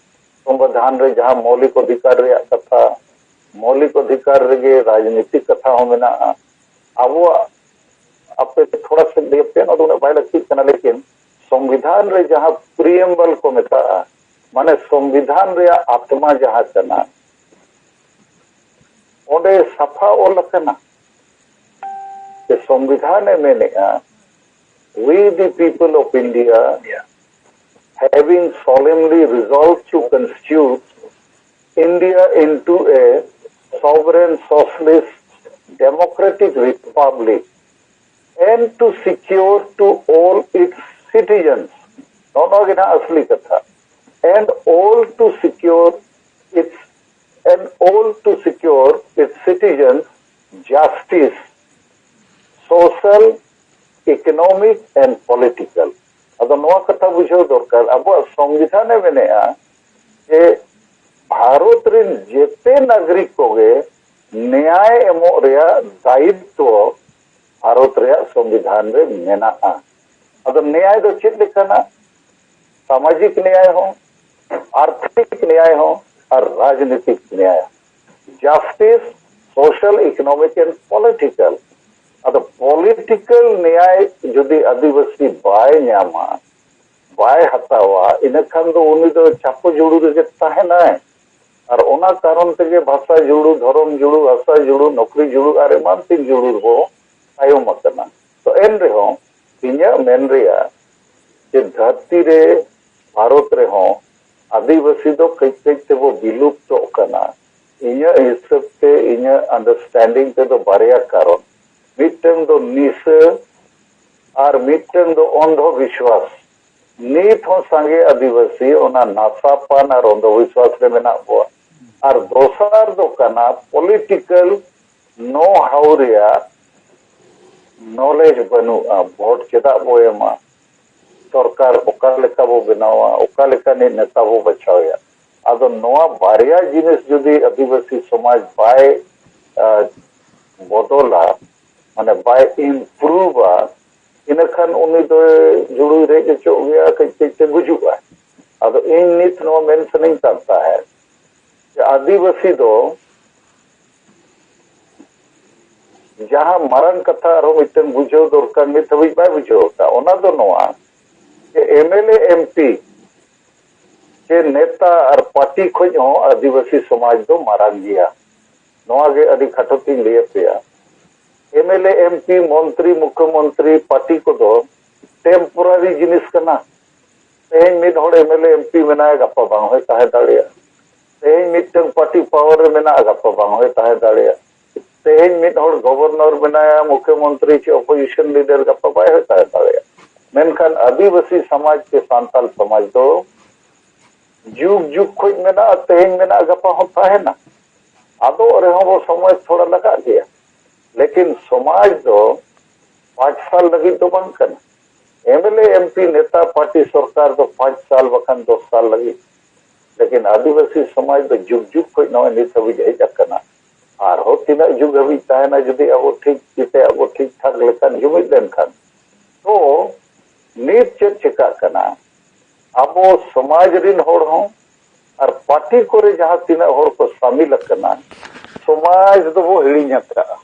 ᱥᱚᱝᱵᱤᱫᱷᱟᱱ ᱨᱮ ᱡᱟᱦᱟᱸ ᱢᱳᱣᱞᱤᱠ ᱚᱫᱷᱤᱠᱟᱨ ᱨᱮᱭᱟᱜ ᱠᱟᱛᱷᱟ, ᱢᱳᱣᱞᱤᱠ ᱚᱫᱷᱤᱠᱟᱨ ᱨᱮᱜᱮ ᱨᱟᱡᱽᱱᱤᱛᱤ ᱠᱟᱛᱷᱟ ᱦᱚᱸ ᱢᱮᱱᱟᱜᱼᱟ᱾ ᱟᱵᱚᱣᱟᱜ, ᱟᱯᱮ ᱛᱷᱚᱲᱟ ᱥᱮ ᱞᱟᱹᱭ ᱯᱮ, ᱱᱚᱣᱟ ᱫᱚ ᱩᱱᱟᱹᱜ ᱵᱟᱭ ᱞᱟᱹᱠᱛᱤᱜ ᱠᱟᱱᱟ, ᱞᱮᱠᱤᱱ ᱥᱚᱝᱵᱤᱫᱷᱟᱱ ᱨᱮ ᱡᱟᱦᱟᱸ ᱯᱨᱤᱭᱮᱢᱵᱚᱞ ᱠᱚ ᱢᱮᱛᱟᱜᱼᱟ, ᱢᱟᱱᱮ ᱥᱚᱝᱵᱤᱫᱷᱟᱱ ᱨᱮᱭᱟᱜ ᱟᱛᱢᱟ ᱡᱟᱦᱟᱸ ᱠᱟᱱᱟ, ᱚᱸᱰᱮ ᱥᱟᱯᱷᱟ ᱚᱞ ᱟᱠᱟᱱᱟ ᱡᱮ ᱥᱚᱝᱵᱤᱫᱷᱟᱱ ᱮ ᱢᱮᱱᱮᱜᱼᱟ, "We the people of India, having solemnly resolved to constitute India into a sovereign socialist democratic republic and to secure to all its citizens," ᱱᱚᱜᱼᱚ ᱱᱚᱣᱟ ᱜᱮ ᱱᱟᱦᱟᱜ ᱟᱥᱞᱤ ᱠᱟᱛᱷᱟ, "and all to secure its and all to secure its citizens justice, social, economic and political." ᱟᱫᱚ ᱱᱚᱣᱟ ᱠᱟᱛᱷᱟ ᱵᱩᱡᱷᱟᱹᱣ ᱫᱚᱨᱠᱟᱨ, ᱟᱵᱚᱣᱟᱜ ᱥᱚᱝᱵᱤᱫᱷᱟᱱ ᱮ ᱢᱮᱱᱮᱜᱼᱟ ᱡᱮ ᱵᱷᱟᱨᱚᱛ ᱨᱮᱱ ᱡᱮᱛᱮ ᱱᱟᱜᱚᱨᱤᱠ ᱠᱚᱜᱮ ᱱᱮᱭᱟᱭ ᱮᱢᱚᱜ ᱨᱮᱭᱟᱜ ᱫᱟᱭᱤᱛᱛᱚ ᱵᱷᱟᱨᱚᱛ ᱨᱮᱭᱟᱜ ᱥᱚᱝᱵᱤᱫᱷᱟᱱ ᱨᱮ ᱢᱮᱱᱟᱜᱼᱟ᱾ ᱟᱫᱚ ᱱᱮᱭᱟᱭ ᱫᱚ ᱪᱮᱫ ᱞᱮᱠᱟᱱᱟ? ᱥᱟᱢᱟᱡᱤᱠ ᱱᱮᱭᱟᱭ ᱦᱚᱸ, ᱟᱨᱛᱷᱤᱠ ᱱᱮᱭᱟᱭ ᱦᱚᱸ, ᱟᱨ ᱨᱟᱡᱽᱱᱤᱛᱤᱠ ᱱᱮᱭᱟᱭ᱾ Justice, social, economic and political. ᱟᱫᱚ ᱯᱚᱞᱤᱴᱤᱠᱟᱞ ᱱᱮᱭᱟᱭ ᱡᱩᱫᱤ ᱟᱹᱫᱤᱵᱟᱹᱥᱤ ᱵᱟᱭ ᱧᱟᱢᱟ, ᱵᱟᱭ ᱦᱟᱛᱟᱣᱟ, ᱤᱱᱟᱹᱠᱷᱟᱱ ᱫᱚ ᱩᱱᱤ ᱫᱚ ᱪᱟᱯᱚ ᱡᱩᱲᱩ ᱨᱮᱜᱮ ᱛᱟᱦᱮᱱᱟᱭ᱾ ᱟᱨ ᱚᱱᱟ ᱠᱟᱨᱚᱱ ᱛᱮᱜᱮ ᱵᱷᱟᱥᱟ ᱡᱩᱲᱩ, ᱫᱷᱚᱨᱚᱢ ᱡᱩᱲᱩ, ᱦᱟᱥᱟ ᱡᱩᱲᱩ, ᱱᱚᱠᱨᱤ ᱡᱩᱲᱩ ᱟᱨ ᱮᱢᱟᱱ ᱛᱮᱱ ᱡᱩᱲᱩ ᱨᱮᱵᱚ ᱛᱟᱭᱚᱢ ᱟᱠᱟᱱᱟ᱾ ᱛᱚ ᱮᱱ ᱨᱮᱦᱚᱸ ᱤᱧᱟᱹᱜ ᱢᱮᱱ ᱨᱮᱭᱟᱜ ᱡᱮ ᱫᱷᱟᱹᱨᱛᱤ ᱨᱮ, ᱵᱷᱟᱨᱚᱛ ᱨᱮᱦᱚᱸ ᱟᱹᱫᱤᱵᱟᱹᱥᱤ ᱫᱚ ᱠᱟᱹᱡ ᱠᱟᱹᱡ ᱛᱮᱵᱚ ᱵᱤᱞᱩᱯᱛᱚᱜ ᱠᱟᱱᱟ᱾ ᱤᱧᱟᱹᱜ ᱦᱤᱥᱟᱹᱵ ᱛᱮ, ᱤᱧᱟᱹᱜ ᱟᱱᱰᱟᱨᱥᱴᱮᱱᱰᱤᱝ ᱛᱮᱫᱚ ᱵᱟᱨᱭᱟ ᱠᱟᱨᱚᱱ, ᱢᱤᱫᱴᱟᱝ ᱫᱚ ᱱᱤᱥᱟᱹ ᱟᱨ ᱢᱤᱫᱴᱟᱝ ᱫᱚ ᱚᱱᱫᱷᱚ ᱵᱤᱥᱣᱟᱥ᱾ ᱱᱤᱛ ᱦᱚᱸ ᱥᱟᱸᱜᱮ ᱟᱹᱫᱤᱵᱟᱹᱥᱤ ᱚᱱᱟ ᱱᱟᱥᱟ ᱯᱟᱱ ᱟᱨ ᱚᱱᱫᱷᱚ ᱵᱤᱥᱣᱟᱥ ᱨᱮ ᱢᱮᱱᱟᱜ ᱠᱚᱣᱟ᱾ ᱟᱨ ᱫᱚᱥᱟᱨ ᱫᱚ ᱠᱟᱱᱟ ᱯᱚᱞᱤᱴᱤᱠᱟᱞ ᱱᱳ ᱦᱟᱣ ᱨᱮᱭᱟᱜ ᱱᱚᱞᱮᱡᱽ ᱵᱟᱹᱱᱩᱜᱼᱟ᱾ ᱵᱷᱳᱴ ᱪᱮᱫᱟᱜ ᱵᱚ ᱮᱢᱟ, ᱥᱚᱨᱠᱟᱨ ᱚᱠᱟ ᱞᱮᱠᱟ ᱵᱚ ᱵᱮᱱᱟᱣᱟ, ᱚᱠᱟ ᱞᱮᱠᱟᱱᱤᱡ ᱱᱮᱛᱟ ᱵᱚ ᱵᱟᱪᱷᱟᱣᱮᱭᱟ᱾ ᱟᱫᱚ ᱱᱚᱣᱟ ᱵᱟᱨᱭᱟ ᱡᱤᱱᱤᱥ ᱡᱩᱫᱤ ᱟᱹᱫᱤᱵᱟᱹᱥᱤ ᱥᱚᱢᱟᱡᱽ ᱵᱟᱭ, ᱟ, ᱵᱚᱫᱚᱞᱟ, ᱢᱟᱱᱮ ᱵᱟᱭ ᱤᱢᱯᱨᱩᱵᱷᱟ, ᱤᱱᱟᱹᱠᱷᱟᱱ ᱩᱱᱤ ᱫᱚ ᱡᱩᱲᱩᱭ ᱨᱮᱡ ᱦᱚᱪᱚᱜ ᱜᱮᱭᱟ, ᱠᱟᱹᱡ ᱠᱟᱹᱡ ᱛᱮ ᱜᱩᱡᱩᱜᱼᱟ᱾ ᱟᱫᱚ ᱤᱧ ᱱᱤᱛ ᱱᱚᱣᱟ ᱢᱮᱱ ᱥᱟᱱᱟᱧ ᱠᱟᱱ ᱛᱟᱦᱮᱸᱫ ᱡᱮ ᱟᱹᱫᱤᱵᱟᱹᱥᱤ ᱫᱚ ᱡᱟᱦᱟᱸ ᱢᱟᱨᱟᱝ ᱠᱟᱛᱷᱟ ᱟᱨᱦᱚᱸ ᱢᱤᱫᱴᱟᱝ ᱵᱩᱡᱷᱟᱹᱣ ᱫᱚᱨᱠᱟᱨ, ᱱᱤᱛ ᱦᱟᱹᱵᱤᱡ ᱵᱟᱭ ᱵᱩᱡᱷᱟᱹᱣ ᱟᱠᱟᱫ, ᱚᱱᱟ ᱫᱚ ᱱᱚᱣᱟ ᱡᱮ M L A, M P ᱥᱮ ᱱᱮᱛᱟ ᱟᱨ ᱯᱟᱨᱴᱤ ᱠᱷᱚᱱ ᱦᱚᱸ ᱟᱹᱫᱤᱵᱟᱹᱥᱤ ᱥᱚᱢᱟᱡᱽ ᱫᱚ ᱢᱟᱨᱟᱝ ᱜᱮᱭᱟ᱾ ᱱᱚᱣᱟ ᱜᱮ ᱟᱹᱰᱤ ᱠᱷᱟᱴᱚ ᱛᱤᱧ ᱞᱟᱹᱭ ᱟᱯᱮᱭᱟ᱾ M L A, M P, ᱢᱚᱱᱛᱨᱤ, ᱢᱩᱠᱷᱭᱚᱢᱚᱱᱛᱨᱤ, ᱯᱟᱨᱴᱤ ᱠᱚᱫᱚ ᱴᱮᱢᱯᱳᱨᱟᱨᱤ ᱡᱤᱱᱤᱥ ᱠᱟᱱᱟ᱾ ᱛᱮᱦᱮᱧ ᱢᱤᱫ ᱦᱚᱲ M L A, M P ᱢᱮᱱᱟᱭᱟ, ᱜᱟᱯᱟ ᱵᱟᱝ ᱦᱚᱸᱭ ᱛᱟᱦᱮᱸ ᱫᱟᱲᱮᱭᱟᱜᱼᱟ᱾ ᱛᱮᱦᱮᱧ ᱢᱤᱫᱴᱟᱝ ᱯᱟᱨᱴᱤ ᱯᱟᱣᱟᱨ ᱨᱮ ᱢᱮᱱᱟᱜᱼᱟ, ᱜᱟᱯᱟ ᱵᱟᱝ ᱦᱚᱸᱭ ᱛᱟᱦᱮᱸ ᱫᱟᱲᱮᱭᱟᱜᱼᱟ᱾ ᱛᱮᱦᱮᱧ ᱢᱤᱫ ᱦᱚᱲ ᱜᱚᱵᱷᱚᱨᱱᱚᱨ ᱢᱮᱱᱟᱭᱟ, ᱢᱩᱠᱷᱭᱚᱢᱚᱱᱛᱨᱤ ᱪᱮ ᱚᱯᱳᱡᱤᱥᱚᱱ ᱞᱤᱰᱟᱨ, ᱜᱟᱯᱟ ᱵᱟᱭ ᱦᱚᱸᱭ ᱛᱟᱦᱮᱸ ᱫᱟᱲᱮᱭᱟᱜᱼᱟ᱾ ᱢᱮᱱᱠᱷᱟᱱ ᱟᱹᱫᱤᱵᱟᱹᱥᱤ ᱥᱚᱢᱟᱡᱽ ᱥᱮ ᱥᱟᱱᱛᱟᱞ ᱥᱚᱢᱟᱡᱽ ᱫᱚ ᱡᱩᱜᱽ ᱡᱩᱜᱽ ᱠᱷᱚᱱ ᱢᱮᱱᱟᱜᱼᱟ, ᱛᱮᱦᱮᱧ ᱢᱮᱱᱟᱜᱼᱟ, ᱜᱟᱯᱟ ᱦᱚᱸ ᱛᱟᱦᱮᱱᱟ᱾ ᱟᱫᱚ ᱨᱮᱦᱚᱸ ᱵᱚ ᱥᱚᱢᱚᱭ ᱛᱷᱚᱲᱟ ᱞᱟᱜᱟᱜ ᱜᱮᱭᱟ, ᱞᱮᱠᱤᱱ ᱥᱚᱢᱟᱡᱽ ᱫᱚ ᱯᱟᱸᱪ ᱥᱟᱞ ᱞᱟᱹᱜᱤᱫ ᱫᱚ ᱵᱟᱝ ᱠᱟᱱᱟ᱾ M L A, M P, ᱱᱮᱛᱟ, ᱯᱟᱨᱴᱤ, ᱥᱚᱨᱠᱟᱨ ᱫᱚ ᱯᱟᱸᱪ ᱥᱟᱞ ᱵᱟᱠᱷᱟᱱ ᱫᱚᱥ ᱥᱟᱞ ᱞᱟᱹᱜᱤᱫ, ᱞᱮᱠᱤᱱ ᱟᱹᱫᱤᱵᱟᱹᱥᱤ ᱥᱚᱢᱟᱡᱽ ᱫᱚ ᱡᱩᱜᱽ ᱡᱩᱜᱽ ᱠᱷᱚᱱ ᱱᱚᱜᱼᱚᱭ ᱱᱤᱛ ᱦᱟᱹᱵᱤᱡ ᱦᱮᱡ ᱟᱠᱟᱱᱟ᱾ ᱟᱨᱦᱚᱸ ᱛᱤᱱᱟᱹᱜ ᱡᱩᱜᱽ ᱦᱟᱹᱵᱤᱡ ᱛᱟᱦᱮᱱᱟ, ᱡᱩᱫᱤ ᱟᱵᱚ ᱴᱷᱤᱠ ᱡᱩᱛᱮ ᱟᱵᱚ ᱴᱷᱤᱠ ᱴᱷᱟᱠ ᱞᱮᱠᱟᱱ ᱡᱩᱢᱤᱫ ᱞᱮᱱᱠᱷᱟᱱ, ᱛᱚ ᱱᱤᱛ ᱪᱮᱫ ᱪᱮᱠᱟᱜ ᱠᱟᱱᱟ? ᱟᱵᱚ ᱥᱚᱢᱟᱡᱽ ᱨᱤᱱ ᱦᱚᱲ ᱦᱚᱸ ᱟᱨ ᱯᱟᱨᱴᱤ ᱠᱚᱨᱮ ᱡᱟᱦᱟᱸ ᱛᱤᱱᱟᱹᱜ ᱦᱚᱲ ᱠᱚ ᱥᱟᱢᱤᱞ ᱟᱠᱟᱱᱟ, ᱥᱚᱢᱟᱡᱽ ᱫᱚᱵᱚ ᱦᱤᱲᱤᱧ ᱟᱠᱟᱫᱼᱟ᱾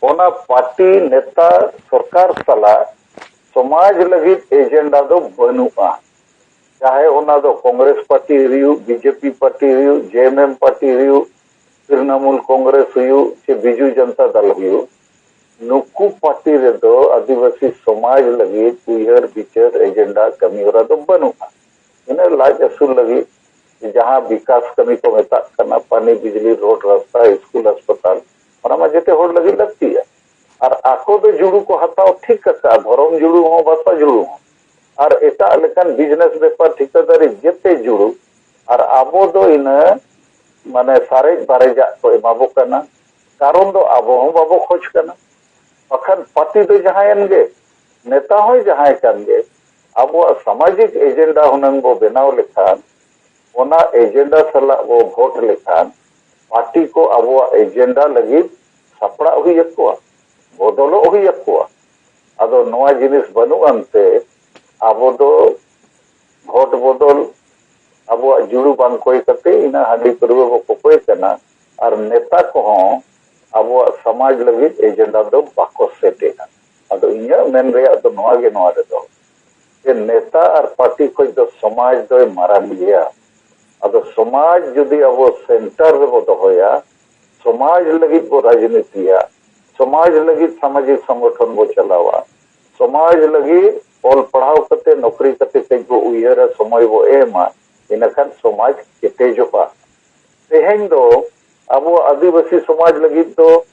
ᱚᱱᱟ ᱯᱟᱨᱴᱤ, ᱱᱮᱛᱟ, ᱥᱚᱨᱠᱟᱨ ᱥᱟᱞᱟᱜ ᱥᱚᱢᱟᱡᱽ ᱞᱟᱹᱜᱤᱫ ᱮᱡᱮᱱᱰᱟ ᱫᱚ ᱵᱟᱹᱱᱩᱜᱼᱟ᱾ ᱪᱟᱦᱮ ᱚᱱᱟ ᱫᱚ ᱠᱚᱝᱜᱨᱮᱥ ᱯᱟᱨᱴᱤ ᱦᱩᱭᱩᱜ, ᱵᱤ ᱡᱮ ᱯᱤ ᱯᱟᱨᱴᱤ ᱦᱩᱭᱩᱜ, ᱡᱮ ᱮᱢ ᱮᱢ ᱯᱟᱨᱴᱤ ᱦᱩᱭᱩᱜ, ᱛᱨᱤᱱᱟᱢᱩᱞ ᱠᱚᱝᱜᱨᱮᱥ ᱦᱩᱭᱩᱜ ᱪᱮ ᱵᱤᱡᱩ ᱡᱚᱱᱛᱟ ᱫᱚᱞ ᱦᱩᱭᱩᱜ, ᱱᱩᱠᱩ ᱯᱟᱨᱴᱤ ᱨᱮᱫᱚ ᱟᱹᱫᱤᱵᱟᱹᱥᱤ ᱥᱚᱢᱟᱡᱽ ᱞᱟᱹᱜᱤᱫ ᱩᱭᱦᱟᱹᱨ ᱵᱤᱪᱟᱹᱨ ᱮᱡᱮᱱᱰᱟ ᱠᱟᱹᱢᱤ ᱦᱚᱨᱟ ᱫᱚ ᱵᱟᱹᱱᱩᱜᱼᱟ᱾ ᱤᱱᱟᱹ ᱞᱟᱡ ᱟᱹᱥᱩᱞ ᱞᱟᱹᱜᱤᱫ ᱡᱟᱦᱟᱸ ᱵᱤᱠᱟᱥ ᱠᱟᱹᱢᱤ ᱠᱚ ᱢᱮᱛᱟᱜ ᱠᱟᱱᱟ, ᱯᱟᱱᱤ, ᱵᱤᱡᱽᱞᱤ, ᱨᱳᱰ, ᱨᱟᱥᱛᱟ, ᱥᱠᱩᱞ, ᱦᱟᱥᱯᱟᱛᱟᱞ, ᱚᱱᱟ ᱢᱟ ᱡᱮᱛᱮ ᱦᱚᱲ ᱞᱟᱹᱜᱤᱫ ᱞᱟᱹᱠᱛᱤᱭᱟ᱾ ᱟᱨ ᱟᱠᱚ ᱫᱚ ᱡᱩᱲᱩ ᱠᱚ ᱦᱟᱛᱟᱣ ᱴᱷᱤᱠ ᱟᱠᱟᱫᱼᱟ, ᱫᱷᱚᱨᱚᱢ ᱡᱩᱲᱩ ᱦᱚᱸ, ᱵᱷᱟᱥᱟ ᱡᱩᱲᱩ ᱦᱚᱸ, ᱟᱨ ᱮᱴᱟᱜ ᱞᱮᱠᱟᱱ ᱵᱤᱡᱽᱱᱮᱥ ᱵᱮᱯᱟᱨ ᱴᱷᱤᱠᱟᱹᱫᱟᱨᱤ ᱡᱮᱛᱮ ᱡᱩᱲᱩ᱾ ᱟᱨ ᱟᱵᱚ ᱫᱚ ᱤᱱᱟᱹ ᱢᱟᱱᱮ ᱥᱟᱨᱮᱡ ᱵᱟᱨᱮᱡᱟᱜ ᱠᱚ ᱮᱢᱟ ᱵᱚ ᱠᱟᱱᱟ᱾ ᱠᱟᱨᱚᱱ ᱫᱚ ᱟᱵᱚ ᱦᱚᱸ ᱵᱟᱵᱚ ᱠᱷᱚᱡᱽ ᱠᱟᱱᱟ᱾ ᱵᱟᱠᱷᱟᱱ ᱯᱟᱨᱴᱤ ᱫᱚ ᱡᱟᱦᱟᱸᱭᱮᱱ ᱜᱮ, ᱱᱮᱛᱟ ᱦᱚᱸᱭ ᱡᱟᱦᱟᱸᱭ ᱠᱟᱱ ᱜᱮ, ᱟᱵᱚᱣᱟᱜ ᱥᱟᱢᱟᱡᱤᱠ ᱮᱡᱮᱱᱰᱟ ᱦᱩᱱᱟᱹᱝ ᱵᱚ ᱵᱮᱱᱟᱣ ᱞᱮᱠᱷᱟᱱ, ᱚᱱᱟ ᱮᱡᱮᱱᱰᱟ ᱥᱟᱞᱟᱜ ᱵᱚ ᱵᱷᱳᱴ ᱞᱮᱠᱷᱟᱱ, ᱯᱟᱨᱴᱤ ᱠᱚ ᱟᱵᱚᱣᱟᱜ ᱮᱡᱮᱱᱰᱟ ᱞᱟᱹᱜᱤᱫ ᱥᱟᱯᱲᱟᱜ ᱦᱩᱭ ᱟᱠᱚᱣᱟ, ᱵᱚᱫᱚᱞᱚᱜ ᱦᱩᱭ ᱟᱠᱚᱣᱟ᱾ ᱟᱫᱚ ᱱᱚᱣᱟ ᱡᱤᱱᱤᱥ ᱵᱟᱹᱱᱩᱜ ᱟᱱᱛᱮ ᱟᱵᱚ ᱫᱚ ᱵᱷᱳᱴ ᱵᱚᱫᱚᱞ, ᱟᱵᱚᱣᱟᱜ ᱡᱩᱲᱩ ᱵᱟᱝ ᱠᱚᱭ ᱠᱟᱛᱮ ᱤᱱᱟᱹ ᱦᱟᱺᱰᱤ ᱯᱟᱹᱨᱣᱟᱹ ᱵᱚ ᱠᱚᱠᱚᱭ ᱠᱟᱱᱟ᱾ ᱟᱨ ᱱᱮᱛᱟ ᱠᱚᱦᱚᱸ ᱟᱵᱚᱣᱟᱜ ᱥᱚᱢᱟᱡᱽ ᱞᱟᱹᱜᱤᱫ ᱮᱡᱮᱱᱰᱟ ᱫᱚ ᱵᱟᱠᱚ ᱥᱮᱴ ᱮᱫᱟ᱾ ᱟᱫᱚ ᱤᱧᱟᱹᱜ ᱢᱮᱱ ᱨᱮᱭᱟᱜ ᱫᱚ ᱱᱚᱣᱟ ᱜᱮ, ᱱᱚᱣᱟ ᱨᱮᱫᱚ ᱡᱮ ᱱᱮᱛᱟ ᱟᱨ ᱯᱟᱨᱴᱤ ᱠᱷᱚᱱ ᱫᱚ ᱥᱚᱢᱟᱡᱽ ᱫᱚᱭ ᱢᱟᱨᱟᱝ ᱜᱮᱭᱟ᱾ ᱟᱫᱚ ᱥᱚᱢᱟᱡᱽ ᱡᱩᱫᱤ ᱟᱵᱚ ᱥᱮᱱᱴᱟᱨ ᱨᱮᱵᱚ ᱫᱚᱦᱚᱭᱟ, ᱥᱚᱢᱟᱡᱽ ᱞᱟᱹᱜᱤᱫ ᱵᱚ ᱨᱟᱡᱽᱱᱤᱛᱤᱭᱟ, ᱥᱚᱢᱟᱡᱽ ᱞᱟᱹᱜᱤᱫ ᱥᱟᱢᱟᱡᱤᱠ ᱥᱚᱝᱜᱚᱴᱷᱚᱱ ᱵᱚ ᱪᱟᱞᱟᱣᱟ, ᱥᱚᱢᱟᱡᱽ ᱞᱟᱹᱜᱤᱫ ᱚᱞ ᱯᱟᱲᱦᱟᱣ ᱠᱟᱛᱮ ᱱᱚᱠᱨᱤ ᱠᱟᱛᱮ ᱠᱟᱹᱡ ᱵᱚ ᱩᱭᱦᱟᱹᱨᱟ, ᱥᱚᱢᱚᱭ ᱵᱚ ᱮᱢᱟ, ᱤᱱᱟᱹᱠᱷᱟᱱ ᱥᱚᱢᱟᱡᱽ ᱠᱮᱴᱮᱡᱚᱜᱼᱟ᱾ ᱛᱮᱦᱮᱧ ᱫᱚ ᱟᱵᱚ ᱟᱹᱫᱤᱵᱟᱹᱥᱤ ᱥᱚᱢᱟᱡᱽ ᱞᱟᱹᱜᱤᱫ ᱫᱚ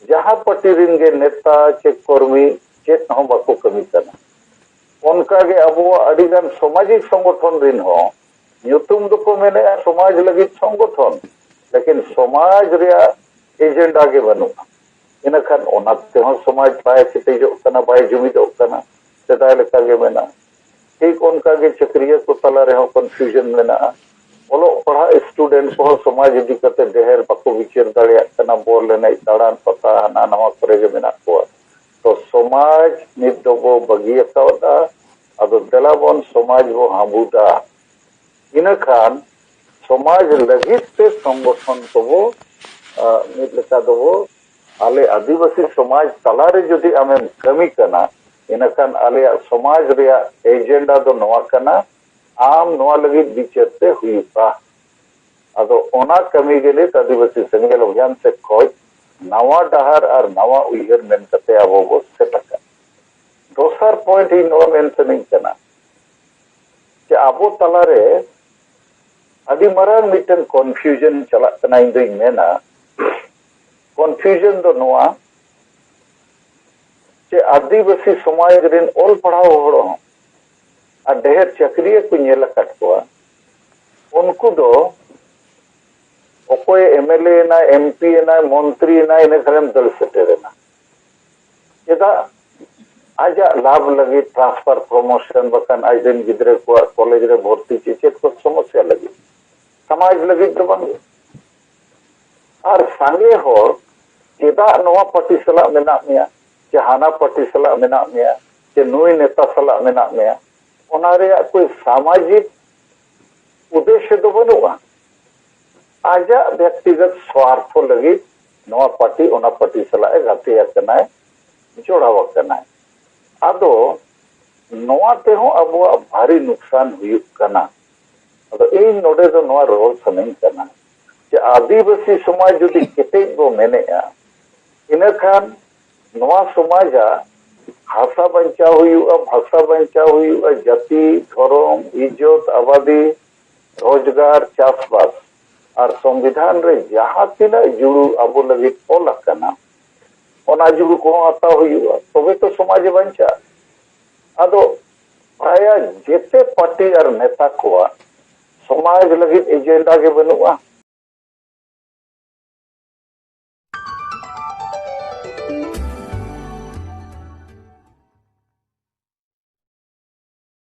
ᱡᱟᱦᱟᱸ ᱯᱟᱨᱴᱤ ᱨᱮᱱ ᱜᱮ ᱱᱮᱛᱟ ᱪᱮ ᱠᱚᱨᱢᱤ ᱪᱮᱫ ᱦᱚᱸ ᱵᱟᱠᱚ ᱠᱟᱹᱢᱤ ᱠᱟᱱᱟ᱾ ᱚᱱᱠᱟᱜᱮ ᱟᱵᱚᱣᱟᱜ ᱟᱹᱰᱤᱜᱟᱱ ᱥᱟᱢᱟᱡᱤᱠ ᱥᱚᱝᱜᱚᱴᱷᱚᱱ ᱨᱮᱱ ᱦᱚᱸ ᱧᱩᱛᱩᱢ ᱫᱚᱠᱚ ᱢᱮᱱᱮᱫᱼᱟ ᱥᱚᱢᱟᱡᱽ ᱞᱟᱹᱜᱤᱫ ᱥᱚᱝᱜᱚᱴᱷᱚᱱ, ᱞᱮᱠᱤᱱ ᱥᱚᱢᱟᱡᱽ ᱨᱮᱭᱟᱜ ᱮᱡᱮᱱᱰᱟ ᱜᱮ ᱵᱟᱹᱱᱩᱜᱼᱟ᱾ ᱤᱱᱟᱹᱠᱷᱟᱱ ᱚᱱᱟ ᱛᱮᱦᱚᱸ ᱥᱚᱢᱟᱡᱽ ᱵᱟᱭ ᱠᱮᱴᱮᱡᱚᱜ ᱠᱟᱱᱟ, ᱵᱟᱭ ᱡᱩᱢᱤᱫᱚᱜ ᱠᱟᱱᱟ, ᱥᱮᱫᱟᱭ ᱞᱮᱠᱟ ᱜᱮ ᱢᱮᱱᱟᱜᱼᱟ᱾ ᱴᱷᱤᱠ ᱚᱱᱠᱟ ᱜᱮ ᱪᱟᱹᱠᱨᱤᱭᱟᱹ ᱠᱚ ᱛᱟᱞᱟ ᱨᱮᱦᱚᱸ ᱠᱚᱱᱯᱷᱤᱭᱩᱡᱚᱱ ᱢᱮᱱᱟᱜᱼᱟ᱾ ᱚᱞᱚᱜ ᱯᱟᱲᱦᱟᱜ ᱥᱴᱩᱰᱮᱱᱴ ᱠᱚᱦᱚᱸ ᱥᱚᱢᱟᱡᱽ ᱤᱫᱤ ᱠᱟᱛᱮ ᱰᱷᱮᱨ ᱵᱟᱠᱚ ᱵᱤᱪᱟᱹᱨ ᱫᱟᱲᱮᱭᱟᱜ ᱠᱟᱱᱟ, ᱵᱚᱞ ᱮᱱᱮᱡ, ᱫᱟᱬᱟᱱ, ᱯᱟᱛᱟ, ᱦᱟᱱᱟ ᱱᱟᱣᱟ ᱠᱚᱨᱮ ᱜᱮ ᱢᱮᱱᱟᱜ ᱠᱚᱣᱟ᱾ ᱛᱚ ᱥᱚᱢᱟᱡᱽ ᱱᱤᱛ ᱫᱚᱵᱚ ᱵᱟᱹᱜᱤ ᱟᱠᱟᱣᱫᱟ᱾ ᱟᱫᱚ ᱫᱮᱞᱟ ᱵᱚᱱ ᱥᱚᱢᱟᱡᱽ ᱵᱚ ᱦᱟᱸᱵᱩᱫᱟ᱾ ᱤᱱᱟᱹᱠᱷᱟᱱ ᱥᱚᱢᱟᱡᱽ ᱞᱟᱹᱜᱤᱫ ᱛᱮ ᱥᱚᱝᱜᱚᱴᱷᱚᱱ ᱠᱚᱵᱚ, ᱟ, ᱢᱤᱫ ᱞᱮᱠᱟ ᱫᱚᱵᱚ, ᱟᱞᱮ ᱟᱹᱫᱤᱵᱟᱹᱥᱤ ᱥᱚᱢᱟᱡᱽ ᱛᱟᱞᱟᱨᱮ ᱡᱩᱫᱤ ᱟᱢᱮᱢ ᱠᱟᱹᱢᱤ ᱠᱟᱱᱟ, ᱤᱱᱟᱹᱠᱷᱟᱱ ᱟᱞᱮᱭᱟᱜ ᱥᱚᱢᱟᱡᱽ ᱨᱮᱭᱟᱜ ᱮᱡᱮᱱᱰᱟ ᱫᱚ ᱱᱚᱣᱟ ᱠᱟᱱᱟ, ᱟᱢ ᱱᱚᱣᱟ ᱞᱟᱹᱜᱤᱫ ᱵᱤᱪᱟᱹᱨ ᱛᱮ ᱦᱩᱭᱩᱜᱼᱟ᱾ ᱟᱫᱚ ᱚᱱᱟ ᱠᱟᱹᱢᱤ ᱜᱮ ᱱᱤᱛ ᱟᱹᱫᱤᱵᱟᱹᱥᱤ ᱥᱮᱸᱜᱮᱞ ᱚᱵᱷᱤᱭᱟᱱ ᱥᱮᱫ ᱠᱷᱚᱱ ᱱᱟᱣᱟ ᱰᱟᱦᱟᱨ ᱟᱨ ᱱᱟᱣᱟ ᱩᱭᱦᱟᱹᱨ ᱢᱮᱱ ᱠᱟᱛᱮ ᱟᱵᱚ ᱵᱚ ᱥᱮᱴ ᱟᱠᱟᱫ᱾ ᱫᱚᱥᱟᱨ ᱯᱚᱭᱮᱱᱴ ᱤᱧ ᱱᱚᱣᱟ ᱢᱮᱱ ᱥᱟᱱᱟᱧ ᱠᱟᱱᱟ ᱡᱮ ᱟᱵᱚ ᱛᱟᱞᱟᱨᱮ ᱟᱹᱰᱤ ᱢᱟᱨᱟᱝ ᱢᱤᱫᱴᱮᱱ ᱠᱚᱱᱯᱷᱤᱭᱩᱡᱚᱱ ᱪᱟᱞᱟᱜ ᱠᱟᱱᱟ᱾ ᱤᱧ ᱫᱩᱧ ᱢᱮᱱᱟ, ᱠᱚᱱᱯᱷᱤᱭᱩᱡᱚᱱ ᱫᱚ ᱱᱚᱣᱟ ᱡᱮ ᱟᱹᱫᱤᱵᱟᱹᱥᱤ ᱥᱚᱢᱟᱡᱽ ᱨᱮᱱ ᱚᱞ ᱯᱟᱲᱦᱟᱣ ᱦᱚᱲ ᱦᱚᱸ ᱟᱨ ᱰᱷᱮᱨ ᱪᱟᱹᱠᱨᱤᱭᱟᱹ ᱠᱚ ᱧᱮᱞ ᱟᱠᱟᱫ ᱠᱚᱣᱟ, ᱩᱱᱠᱩ ᱫᱚ ᱚᱠᱚᱭ ᱮᱢ ᱮᱞ ᱮ ᱮᱱᱟᱭ, ᱮᱢ ᱯᱤ ᱮᱱᱟᱭ, ᱢᱚᱱᱛᱨᱤ ᱮᱱᱟᱭ, ᱤᱱᱟᱹ ᱠᱷᱟᱱᱮᱢ ᱫᱟᱹᱲ ᱥᱮᱴᱮᱨ ᱮᱱᱟ᱾ ᱪᱮᱫᱟᱜ? ᱟᱡᱟᱜ ᱞᱟᱵᱷ ᱞᱟᱹᱜᱤᱫ, ᱴᱨᱟᱱᱥᱯᱷᱟᱨ, ᱯᱨᱚᱢᱳᱥᱚᱱ, ᱵᱟᱠᱷᱟᱱ ᱟᱡ ᱨᱮᱱ ᱜᱤᱫᱽᱨᱟᱹ ᱠᱚᱣᱟᱜ ᱠᱚᱞᱮᱡᱽ ᱨᱮ ᱵᱷᱚᱨᱛᱤ, ᱪᱮᱪᱮᱫ ᱠᱚ ᱥᱚᱢᱚᱥᱭᱟ ᱞᱟᱹᱜᱤᱫ, ᱥᱚᱢᱟᱡᱽ ᱞᱟᱹᱜᱤᱫ ᱫᱚ ᱵᱟᱝ᱾ ᱟᱨ ᱥᱟᱸᱜᱮ ᱦᱚᱲ ᱪᱮᱫᱟᱜ ᱱᱚᱣᱟ ᱯᱟᱨᱴᱤ ᱥᱟᱞᱟᱜ ᱢᱮᱱᱟᱜ ᱢᱮᱭᱟ, ᱪᱮ ᱦᱟᱱᱟ ᱯᱟᱨᱴᱤ ᱥᱟᱞᱟᱜ ᱢᱮᱱᱟᱜ ᱢᱮᱭᱟ, ᱪᱮ ᱱᱩᱭ ᱱᱮᱛᱟ ᱥᱟᱞᱟᱜ ᱢᱮᱱᱟᱜ ᱢᱮᱭᱟ, ᱚᱱᱟ ᱨᱮᱭᱟᱜ ᱠᱳᱭ ᱥᱟᱢᱟᱡᱤᱠ ᱩᱫᱽᱫᱮᱥᱥᱚ ᱫᱚ ᱵᱟᱹᱱᱩᱜᱼᱟ᱾ ᱟᱡᱟᱜ ᱵᱮᱠᱛᱤᱜᱚᱛ ᱥᱣᱟᱨᱛᱷᱚ ᱞᱟᱹᱜᱤᱫ ᱱᱚᱣᱟ ᱯᱟᱨᱴᱤ ᱚᱱᱟ ᱯᱟᱨᱴᱤ ᱥᱟᱞᱟᱜ ᱮ ᱜᱟᱛᱮ ᱟᱠᱟᱱᱟᱭ, ᱡᱚᱲᱟᱣ ᱟᱠᱟᱱᱟᱭ᱾ ᱟᱫᱚ ᱱᱚᱣᱟ ᱛᱮᱦᱚᱸ ᱟᱵᱚᱣᱟᱜ ᱵᱷᱟᱨᱤ ᱱᱩᱠᱥᱟᱱ ᱦᱩᱭᱩᱜ ᱠᱟᱱᱟ᱾ ᱟᱫᱚ ᱤᱧ ᱱᱚᱰᱮ ᱫᱚ ᱱᱚᱣᱟ ᱨᱚᱲ ᱥᱟᱱᱟᱧ ᱠᱟᱱᱟ ᱡᱮ ᱟᱹᱫᱤᱵᱟᱹᱥᱤ ᱥᱚᱢᱟᱡᱽ ᱡᱩᱫᱤ ᱠᱮᱴᱮᱡ ᱵᱚ ᱢᱮᱱᱮᱜᱼᱟ, ᱤᱱᱟᱹᱠᱷᱟᱱ ᱱᱚᱣᱟ ᱥᱚᱢᱟᱡᱟᱜ ᱦᱟᱥᱟ ᱵᱟᱧᱪᱟᱣ ᱦᱩᱭᱩᱜᱼᱟ, ᱵᱷᱟᱥᱟ ᱵᱟᱧᱪᱟᱣ ᱦᱩᱭᱩᱜᱼᱟ, ᱡᱟᱹᱛᱤ, ᱫᱷᱚᱨᱚᱢ, ᱤᱡᱽᱡᱚᱛ, ᱟᱵᱟᱫᱤ, ᱨᱳᱡᱽᱜᱟᱨ, ᱪᱟᱥᱵᱟᱥ ᱟᱨ ᱥᱚᱝᱵᱤᱫᱷᱟᱱ ᱨᱮ ᱡᱟᱦᱟᱸ ᱛᱤᱱᱟᱹᱜ ᱡᱩᱲᱩ ᱟᱵᱚ ᱞᱟᱹᱜᱤᱫ ᱚᱞ ᱟᱠᱟᱱᱟ, ᱚᱱᱟ ᱡᱩᱲᱩ ᱠᱚᱦᱚᱸ ᱦᱟᱛᱟᱣ ᱦᱩᱭᱩᱜᱼᱟ, ᱛᱚᱵᱮ ᱛᱚ ᱥᱚᱢᱟᱡᱽ ᱮ ᱵᱟᱧᱪᱟᱜᱼᱟ᱾ ᱟᱫᱚ ᱯᱨᱟᱭ ᱡᱮᱛᱮ ᱯᱟᱨᱴᱤ ᱟᱨ ᱱᱮᱛᱟ ᱠᱚᱣᱟᱜ ᱥᱚᱢᱟᱡᱽ ᱞᱟᱹᱜᱤᱫ ᱮᱡᱮᱱᱰᱟ ᱜᱮ ᱵᱟᱹᱱᱩᱜᱼᱟ᱾